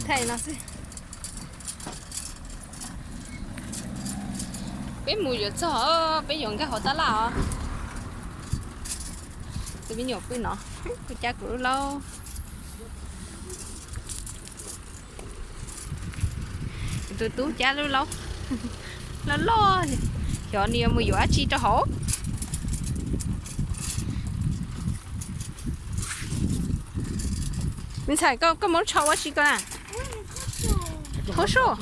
Thaij no xwb. Peb mus yuav txog, peb yuav nkag hauv tab laj os. Tus me nyuam pw no, kuv cab kuv lub laub. Kuv tus tub cab lub laub loj loj, xyov nws yuav mus yuav dab tsi rau hauv. Me ntxhais, koj, koj muab tsho ua si ko na? Thub soj.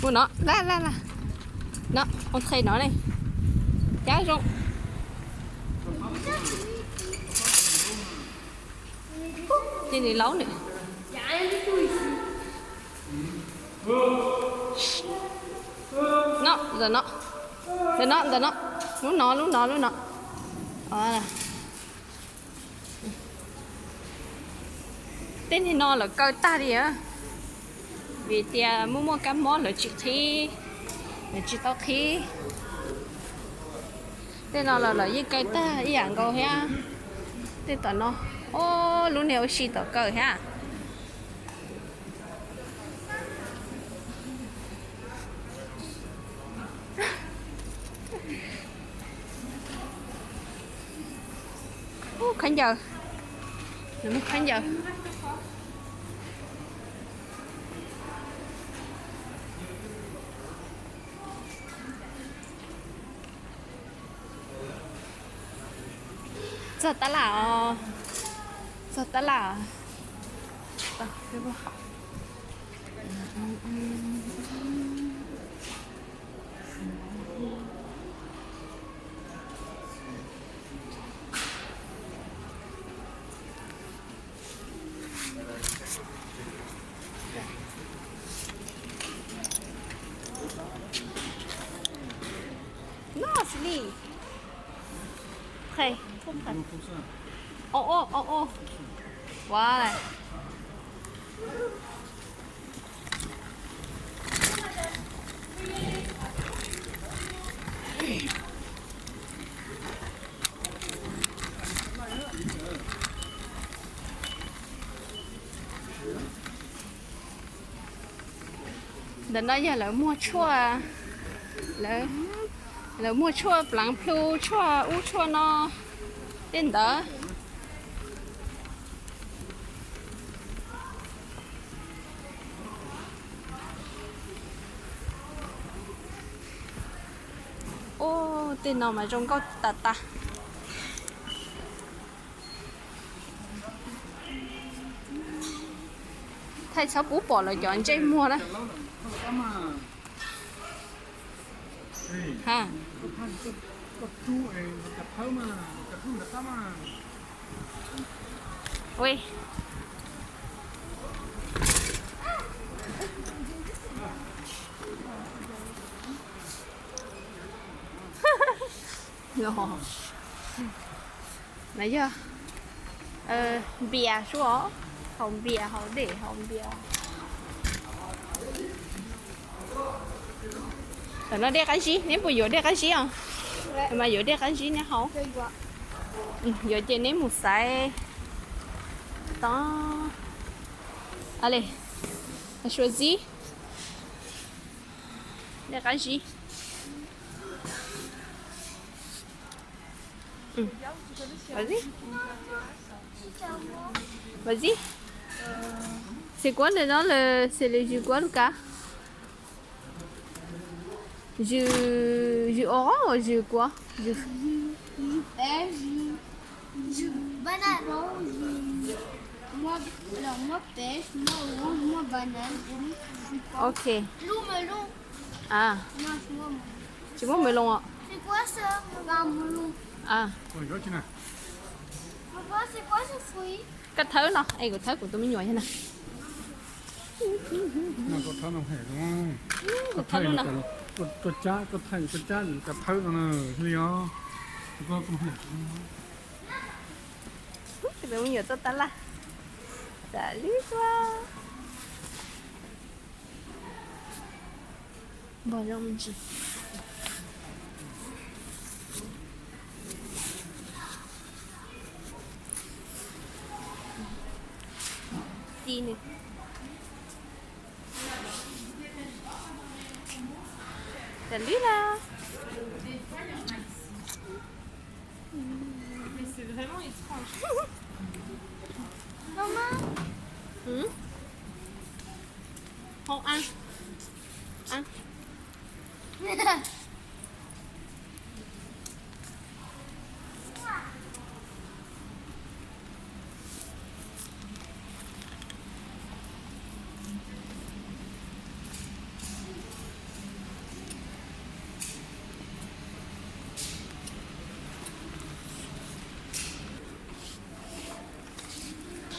Mus no, la la la. No, ua txhais no ne. Cab zoo. Tej niag laub nws. No, ntawm no. Ntawm no, ntawm no. Lub no, lub no, lub no. Tej niag no lawv kaw tag li, vim tias muaj muaj kab mob lawv tsis qhib, lawv tsis tau qhib. Tej no los lawv yeej kaw tag ib yam nkaus thiab. Tej tom no, o, lub niag ua si tom kaw thiab. Ub, khaub ncaws, khaub ncaws. Txog tab laj os, txog tab laj. No, xws li. Qhia, qhia. O, o, o, o. Ua. Ntawm no yog lawv muag tshuaj, lawv, lawv muag tshuaj pleev plhu, tshuaj ub tshuaj no, tej ntawd. Ub, tej no mas zoo nkauj tas tas. Thaij txhob pub pom lawv cov ntsej muag na. Ha. Ui. No yog npias sua, haus npias, haus dej, haus npias. Tam no dej qab zib, neb puas yuav dej qab zib os? Mas yuav dej qab zib neb haus. Yuav ces neb mus xaiv tod. A le, sua zib, dej qab zib. Vas-y. Vas-y. C'est quoi le nom, le, c'est le jus quoi, Lucas? Jus, jus orange ou jus quoi? Jus, jus pêche, jus, jus banane, jus, moi, alors moi pêche, moi orange, moi banane, et lui, jus pomme. Ok. Lou melon. Ah. Moi, je vois, moi. Tsis muaj melon os. C'est quoi ça? Regarde melon. Ah. Papa, c'est quoi ce fruit? Koj thawb no, es kuv thawb kuv tus me nyuam thiab na. Koj thawb no, koj thawb no, koj thaij koj tsav koj thawb no na, li os. Tus me nyuam txoj tab laj. Xav li tuaj. Npog zoo me ntsis. Ti nws. Tam lib na. Maman. Hau ăn. Ăn.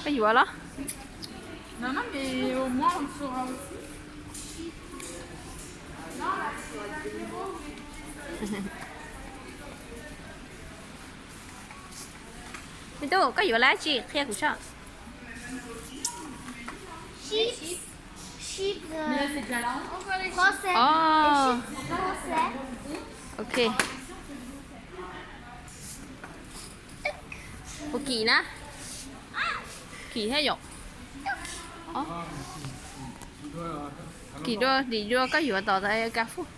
Koj yuav los? Me tub, koj yuav lab tsi? Qhia kuv saib. Chips. Chips, euh, français. Oh. Chips français. Ok. Puas kim na? Kim thiab yom. Kim dua, dim dua, koj yuav tom tas ka fuj.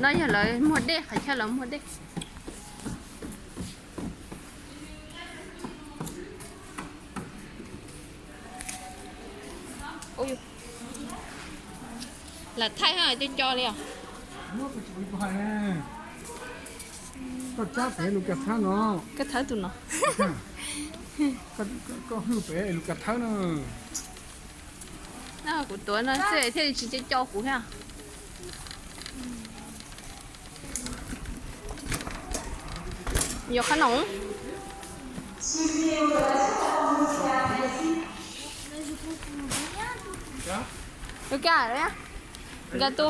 No yog lawv muag dej, qhov chaw lawv muag dej. Lam thaij ha, co co li os. Koj tsab pem lus Kathawb no. Kathawb tus no. Koj hwj pem lus Kathawb no. No kuv tuav no xwb thiaj li tsis co co kuv thiab. Yuav qhob noom. Luka, nkag tu.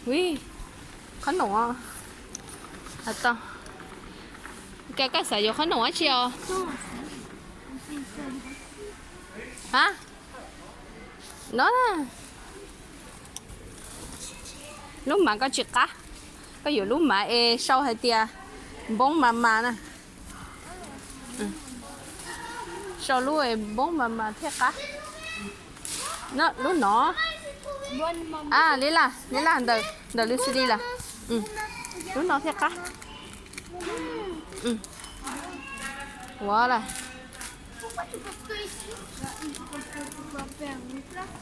Ui, qhob noom os. Tau. Koj xav yuav qhob noom dab tsi os? Ha? No na. Lub mav koj tsis qab. Koj yuav lub mav es sau hais tias npoob mas mas na. Sau lub es npoob mas mas thiaj qab. No, lub no. A, li laj, li laj ntawm, ntawm Lucy li lawm. Lub no thiaj qab. Ua lawm.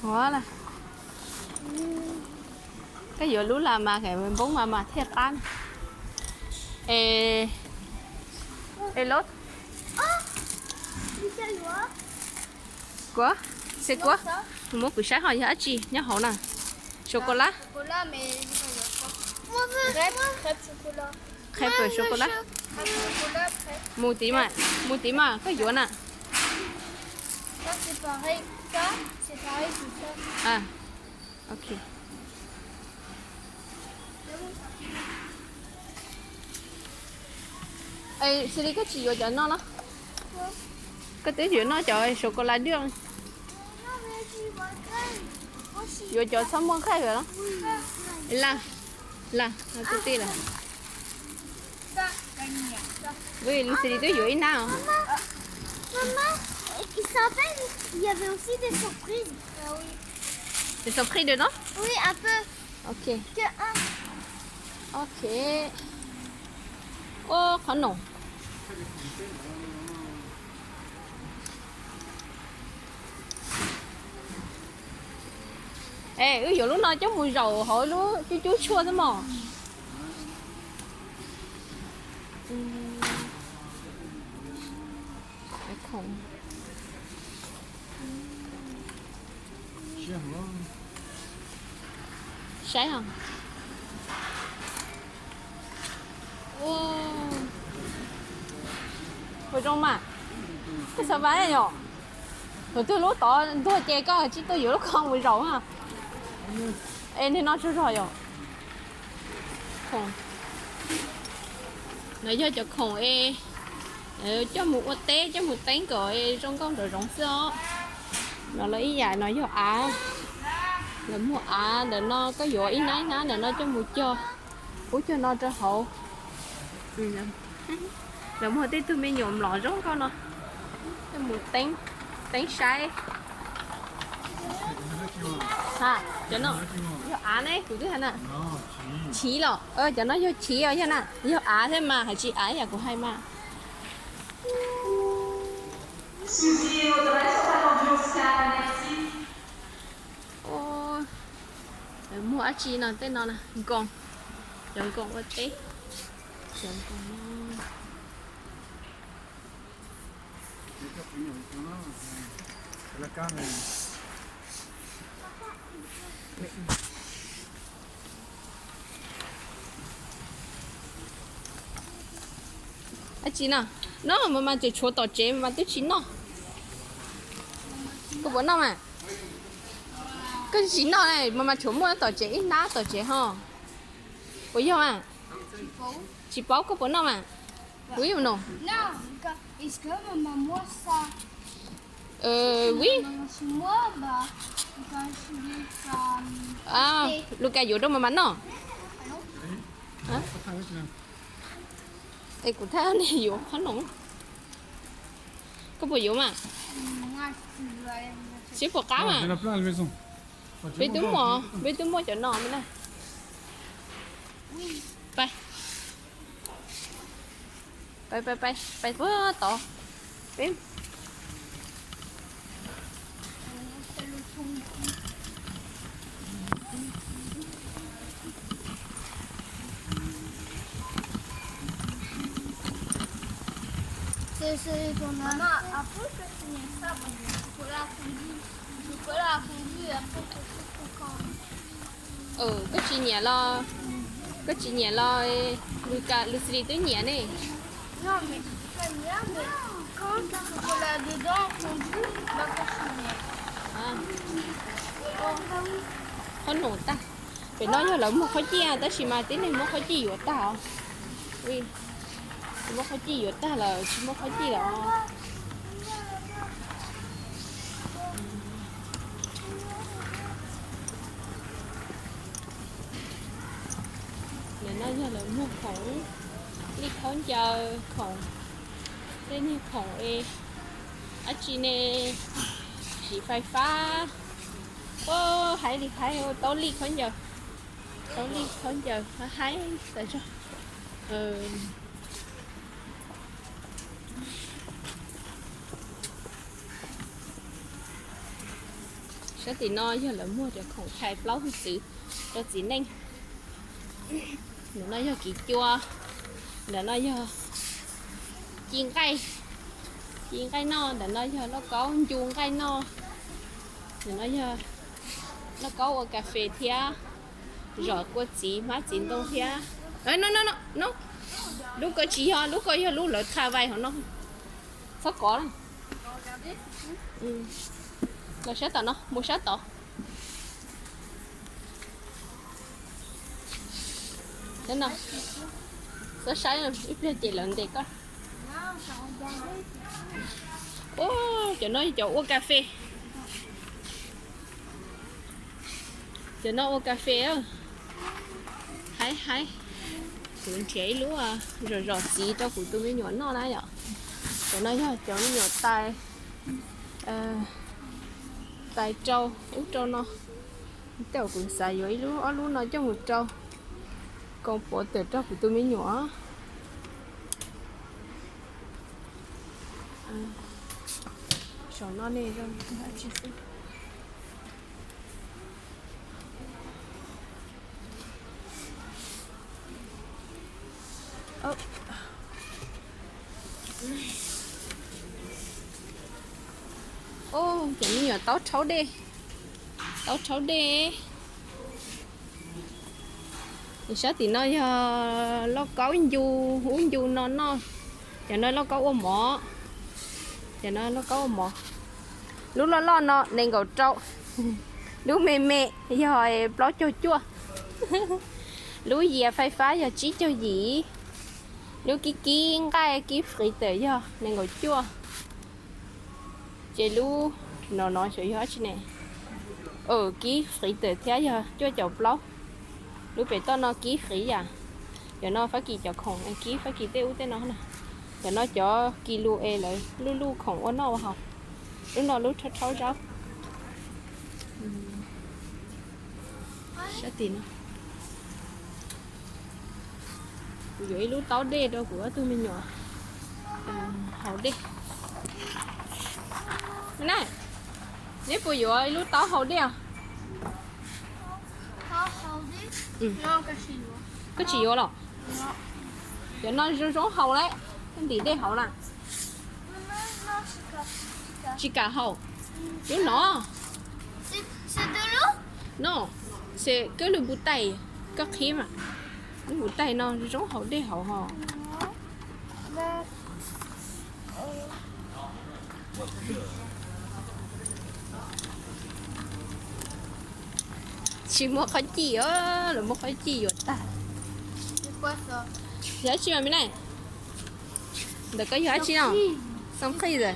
Ua lawm. Koj yuav lub las mas npoob mas mas thiaj qab. Es, es lub, kuv, xav kuv, muab kuv saib ho yog dab tsi nyob hauv na. Sô cô la. Crêpe sô cô la. Mus tid mas, mus tid mas koj yuav na. Ok. Xws li koj tsis yuav cov no los? Koj twb yuav noj cov sô cô la dwj. Yuav cov txhob muaj nqaij los? Laj, laj, twb tij lawm. Xws li twb yuav ib hnab os. Maman, il s'appelle, il y avait aussi des surprises. Des surprises dedans? Oui, un peu. Ok. Que un. Ok. Ua qhov no. Es wb yuav lub no coj mus zaum hauv lub cub cub tshuaj xwb mog. Saib os. Ua zoo mas. Koj xav vas yom? Thaum twg lub tod ntuag ces koj tsib tuaj yuav lub ko mus zaum na. Es niag no tsaug zog yom? Khoom. No yog cov khoom es Coj mus ua teb, coj mus teeb kom zoo nkauj nraum zoov xwb os. No los ib yam no yog av. Lawv muag av ntawm no, koj yuav ib hnab ib hnab ntawm no coj mus cog ub cog no rau hauv. Lawv muag tej tug me nyuam mlom zoo nkauj no coj mus teeb, teeb saib. Ha, cov no yog av ne, kuv twb hais na. Chiv los, cov no yog chiv os, yog na, yog av thiab mas, hais tsis av yam kuv hais mas. Muag dab tsi no, tej no nkoos, cov nkoos ua teb, cov nkoos no. Dab tsi no? No mas mas tseem tshuav tom tsev mas twb tsis noj. Koj puas noj mas? Koj tsis noj mas mas tshuav muaj tom tsev ib hnab tom tsev ho. Puas yog mas? Tsis paub, koj puas noj mas? Ui no. Ui. Lukas yuav rau mas mas noj. Es kuv thaj ne yuav qhob noom. Koj puas yuav mas? Sib puas qab mas. Peb twb muaj, peb twb muaj cov no me na. Pais, pais, pais, pais puag tod. Peb Koj tsis nyiam los, koj tsis nyiam los, Lukas, Lucy twb nyiam ne. Qhob noom tag. Pem no yog lawv muag qhob cij tab sis mas tib neeg muab qhob cij yuav tag os. Muab qhob cij yuav tag lawm, tsis muaj qhob cij lawm. Ntawm no yog lawv muag khoom, lij khaub ncaws, khoom, tej niag khoom es dab tsi ne, siv fais fab. Ua haib li haib, taub lij khaub ncaws, taub lij khaub ncaws haib tas zog. Sab tim no yog lawv muag cov khoom thais plaub hwj txwv rau txiv neej. Ntawm no yog kiv cua, ntawm no yog ci nqaij, ci nqaij noj, ntawm no yog lauj kaub ncu nqaij noj, ntawm no yog lauj kaub ua kas fes thiab, zom kua txiv hmab txiv ntoo thiab. No, no, no, lub ko tsis yog, lub ko yog lub lawv tha vais hauv no. Txhob kov na. Los sab tom no, mus sab tod. Xav saib ib pliag ces lawv ntes koj. Cov no cov ua kas fes. Cov no ua kas fes. Haib haib. Kuv nrhiav ib lub zom zom txiv rau kuv tus me nyuam noj na yom. Cov no yog cov me nyuam tais, tais rau ub rau no. Tej zaum kuv xav yuav ib lub ob lub no coj mus rau koom pov tawm rau kuv tus me nyuam. Saum no ne zoo dab tsi xwb. Cov me nyuam taub rhaub dej, taub rhaub dej. Sab tim no yog lauj kaub ncu, ub ncu no noj. Cov no lauj kaub ua mov, cov no lauj kaub ua mov. Lub loj loj no nees nkaum rau, lub me me yog plaub caug cuaj, lub yias fais fab yog tsib caug yim, Lub kib kib nqaij kib freezer yog nees nkaum cuaj. Ces lub no no xyov yog dab tsi ne. Kib freezer thiab yog cuaj caum plaub. Lub pem toj no kib freezer yam. Cov no Fab Kis cov khoom, kib Fab Kis tej ub tej no na. Cov no cov kis lus es lawv luj luj khoom ua noj ua haus. Lub no lub rhaub rhaub zaub. Sab tim no kuv yuav ib lub taub dej rau kuv ob tug me nyuam haus dej. Na, neb puas yuav ib lub taub haus dej os? Koj tsis yuav los? Cov no zoo zoo haus lawm, koj ntim dej hauv na. Tsis kam haus. Lub no. No, koj lub npus tais, koj qhib mas. Lub npus tais no zoo zoo haus dej hauv hos. Tsis muaj qhov cim os, lawv muaj qhov cim yuav tag. Yog dab tsi mas me na? Ntawm koj yog dab tsi no? Surprise.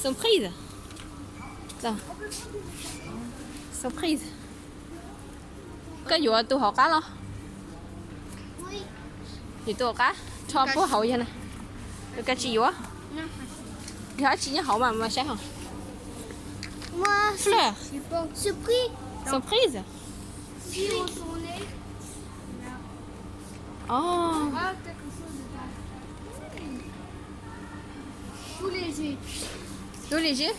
Surprise. Surprise. Koj yuav tus hauv qab los? Yuav tus hauv qab, rho puag hauv yog na. Yuav koj tsis yuav? Yog dab tsi nyob hauv mas mas saib hauv. Fleur. Surprise. Surprise. Oh. Tout léger. Tout léger?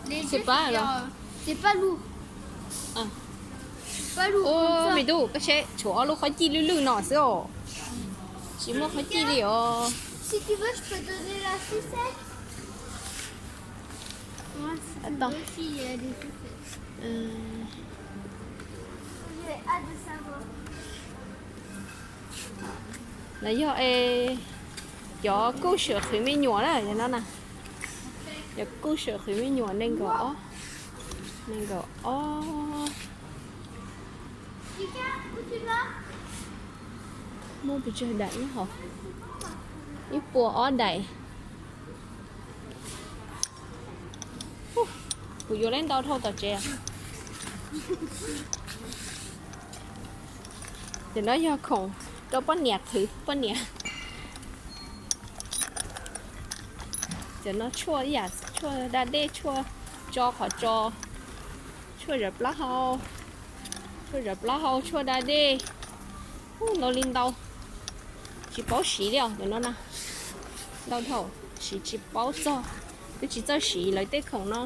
Léger, c'est pas, c'est-à-dire, alors, euh, c'est pas lourd. Ah. C'est pas lourd comme ça. Oh, me tub, koj saib tshuav ob lub qhov cim lwj lwj no xwb os. Tsis muaj qhov cim li os. Si tu veux, je peux donner la sucette. Ouais, si tu veux aussi, il y a des sucettes. J'ai hâte de savoir. Lawv yog es cov kuj sawm qhwv me nyuam na, yog no na. Cov kuj sawm qhwv me nyuam nees nkaum ob, nees nkaum ob. Muaj pes tsawg daim ib hauv? Ib puas ob daim. Kuv yuav lawv ntau dhau tom tsev. Cov no yog khoom rau poj niam qhwv poj niam. Cov no tshuaj ib yam tshuaj da dej, tshuaj tso qhov tso, tshuaj zov plaub hau, tshuaj zov plaub hau, tshuaj da dej. Ub, ntau li ntau. Tsis paub siv li os cov no na. Ntau dhau, siv tsis paub txog, twb tsis txawj siv lawv tej khoom no.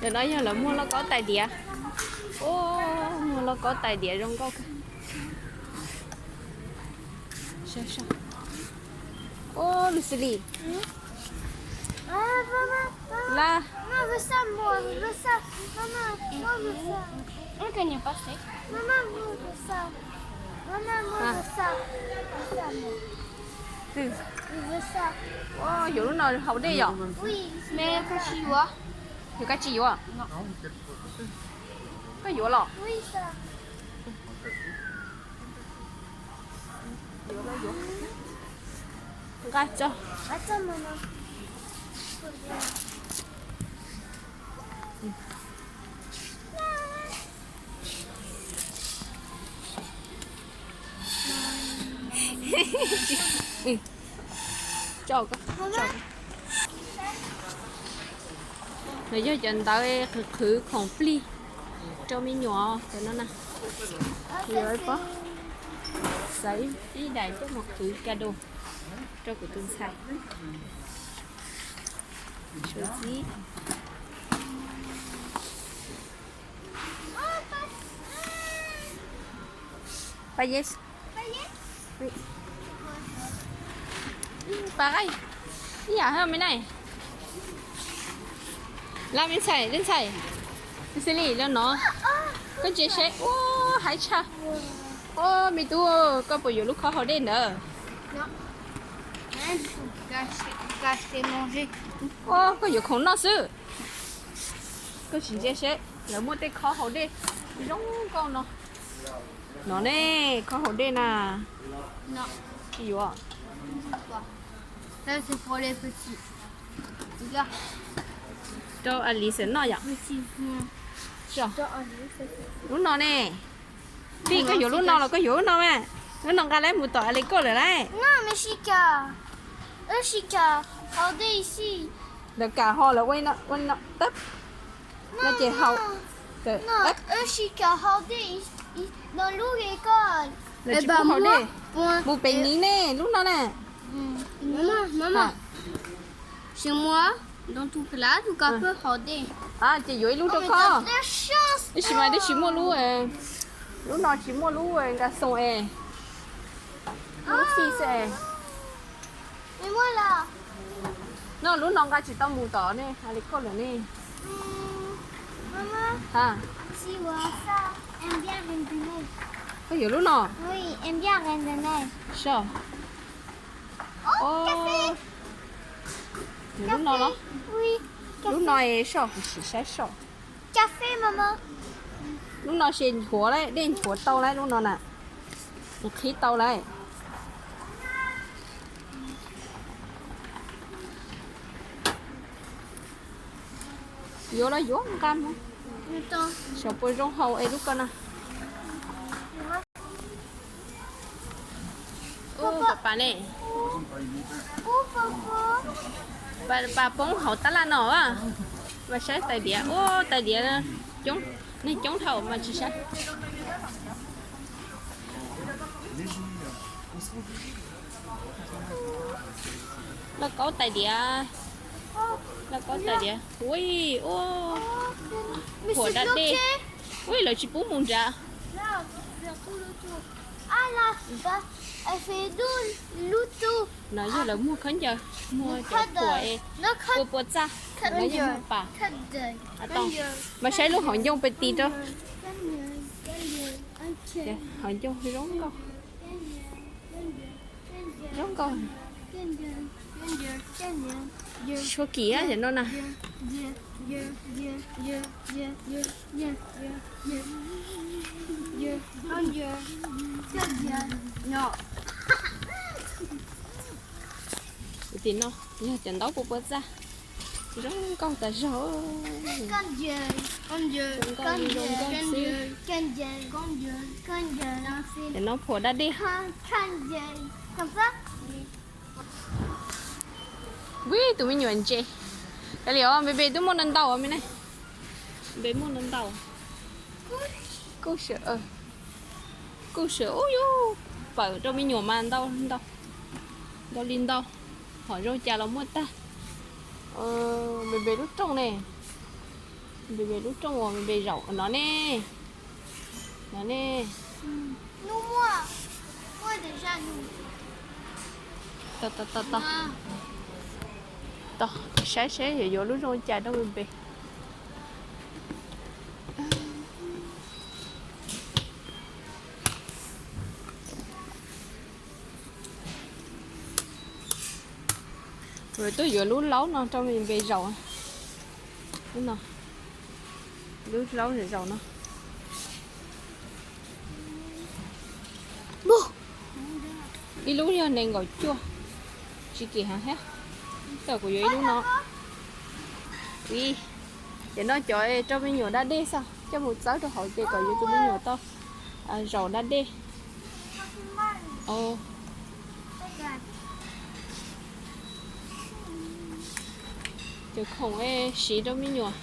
Ntawm no yog lawv muag lauj kaub tais diav. Ub, muag lauj kaub tais diav zoo nkauj kawg. Ub, Lucy Lee. Ah, maman, maman. Là. Maman, je veux ça, moi, je veux ça. Maman, moi, je veux ça. Ok, n'y a pas de souci. Maman, moi, je veux ça. Maman, moi, je veux ça. Je veux ça, moi. Twg? Je veux ça. Ua, yuav lub no haus dej yom? Oui. Mais koj tsis yuav? Yog koj tsis yuav? No. Koj yuav los? Oui, ça. Nqa tso. Tso, tso. Nws yog cov ntawv qhwv qhwv khoom plig rau me nyuam cov no na. Yuav pob xaiv ib daim coj mus qhwv ka du rau kuv tus ntxhais. Suav txib. Payet. Payet. Payet. Ib yam me ne. Laj me ntxhais, me ntxhais, xws li los no, koj ntsia seb, ua, haib tshaj. Ua, me tub, koj puas yuav lub khob haus dej ntawd? Ua, koj yuav khoom noj xwb. Koj tsis ntsia seb lawv muaj tej khob haus dej zoo nkauj no. No ne, khob haus dej na. Tsis yuav. Rau Alice noj yom. Lub no ne. Tij, koj yuav lub no los koj yuav lub no mas? Lub no nqa lawm mus tom Alice lawm lauj. Ntawd kam ho lawv ua li no, ua li no tawb. No ces haus. Lawv tsis pub haus dej. Mus pem niv ne, lub no na. Ces yuav ib lub rau koj. Tab sis mas twb tsis muaj lub, lub no tsis muaj lub nka xoo es. Lub xij xwb es. No lub no nqa tsis tau mus tom ne, Alice lawm ne. Koj yuav lub no? Soj. Lub no los? Lub no es soj, kuv sim saib soj. Lub no ces nchuav lawm, dej nchuav tau lawm lub no na. Nws qhib tau lawm. Yuav los yuav nqa mus. Xyov puas zoo haus es lub ko na. Ub, pas pas ne. Pas poob hauv tab laj no. Mas saib tais diav, ub, tais diav coob, neeg coob dhau mas tsis saib. Lauj kaub tais diav, lauj kaub tais diav, ui, ub, phuam da dej, ui, lawv tsis pub mus nrad. No yog lawv muag khaub ncaws, muag cov phuam es pua pua txaj, no yog muag pas. Mas saib lub hauv ncoo pes tis rau. Hauv ncoo zoo nkauj, zoo nkauj. Tshuav kim cov no na. Tim no yog cov ntaub pua pua txaj, zoo nkauj tas zog. Zoo nkauj, zoo nkauj xwb. Cov no phuam da dej. Vim tus me nyuam ntse. Kav liam, npe npe twb muaj ntau ntau me ne. Npe muaj ntau ntau. Kuj sawm, kuj sawm ub yub, pawm rau me nyuam mas ntau ntau, ntau li ntau. Hom zoo cas los muaj tag. Npe npe lub rooj ne. Npe npe lub rooj uas npe npe zaum no ne. No ne. Tos, tos, tos, tos. Tos saib seb yuav yuav lub zoo cas rau npe npe. Tuaj yuav lub laub no rau npe npe zaum. Lub no, lub laub zaum zaum no. Ib lub yog nees nkaum cuaj, tsis kim heev thiab. Tau kuv yuav ib lub no. Ib, ces no cov rau me nyuam da dej xwb, coj mus txawb rau hauv ces kom yuav tus me nyuam tau zaum da dej. Cov khoom siv rau me nyuam.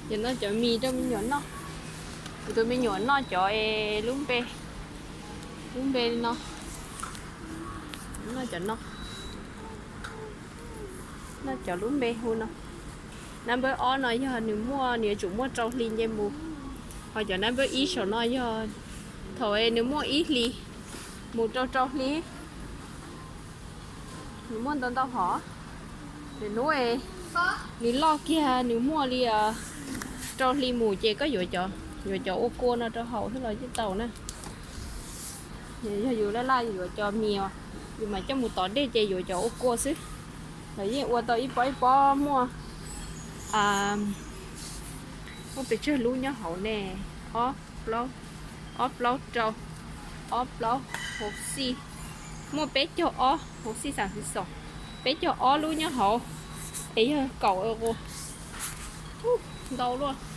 Cov no cov mis rau me nyuam noj. Kuv tus me nyuam noj cov es lub npe, lub npe no, noj cov no, noj cov lub npe hu no. Number ob no yog nws muaj, nws yuav tsum muaj rau hli nce mus. Cov nab npawb ib saum no yog thaum nws muaj ib hlis mus rau rau hli, nws muaj ntau ntau hov. Lwm hnub nws loj kiag nws muaj li rau hli mus ces koj yuav cov, yuav cov ua kua no rau haus xwb los yeej tau na. Yog yus laj laj yuav cov mis, yus mam coj mus tom dej ces yuav cov ua kua xwb. Lawv yeej ua tau ib pob ib pob muaj, muaj pes tsawg lub nyob hauv ne? Ob plaub, ob plaub rau, ob plaub hauv xij, muaj peb caug ob hauv xij xav xis xos, peb caug ob lub nyob hauv, es yog kaum euro, ntau luaj.